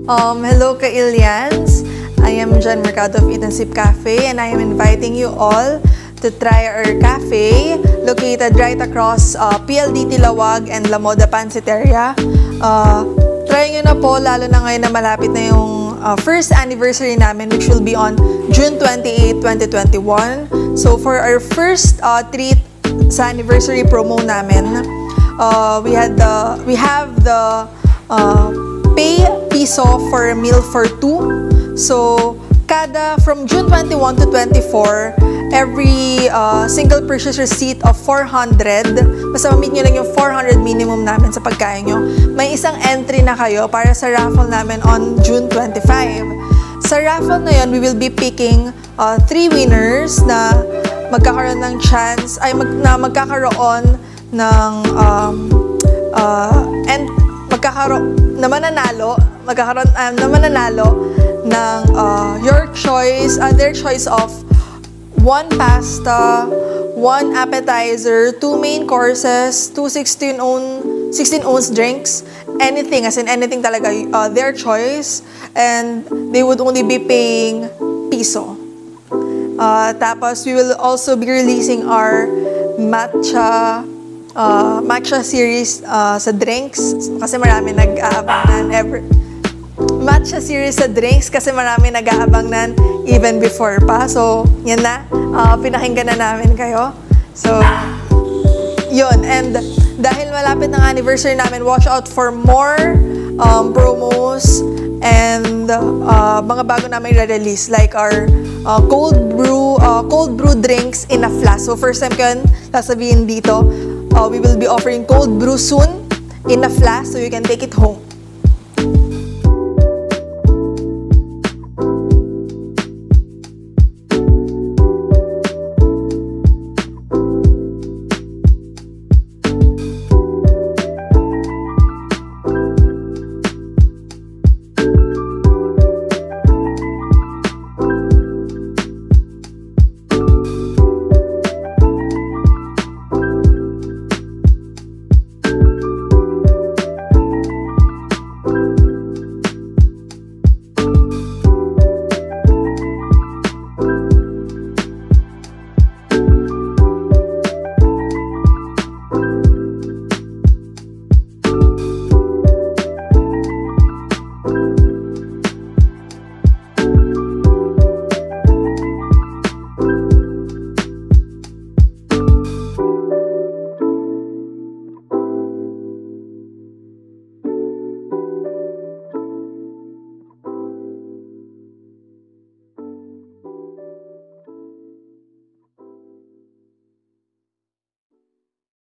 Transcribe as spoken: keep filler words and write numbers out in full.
Um, hello, ka-Ilians. I am Jen Mercado of Eat and Sip Cafe, and I am inviting you all to try our cafe located right across uh, P L D T Laoag and La Moda Pansiteria. Uh, try nyo na po, lalo na ngayon na malapit na yung uh, first anniversary namin, which will be on June twenty-eight, twenty twenty-one. So for our first uh, treat sa anniversary promo namin, uh, we had the we have the uh, pay piso for a meal for two. So, kada from June twenty-one to twenty-four, every uh, single purchase receipt of four hundred, basta ma-meet nyo lang yung four hundred minimum namin sa pagkain nyo, may isang entry na kayo para sa raffle namin on June twenty-five. Sa raffle na yon, we will be picking uh, three winners na magkakaroon ng chance, ay mag, na magkakaroon ng um, uh, and magkakaroon na mananalo, magkakaroon um, na mananalo ng uh, your choice, uh, their choice of one pasta, one appetizer, two main courses, two sixteen ounce, sixteen ounce drinks, anything, as in anything talaga, uh, their choice, and they would only be paying piso. Uh, tapos, we will also be releasing our matcha uh, matcha series uh, sa drinks. So, kasi marami nag-aabang nan every matcha series sa drinks kasi marami nag-aabang nan even before pa. So, yan na. Uh, pinakinggan na namin kayo. So, yun. And dahil malapit ng anniversary namin, watch out for more um, promos and uh, mga bago namin re-release, like our uh, cold brew uh, cold brew drinks in a flask. So first time ko yan sasabihin dito, uh, we will be offering cold brew soon in a flask so you can take it home.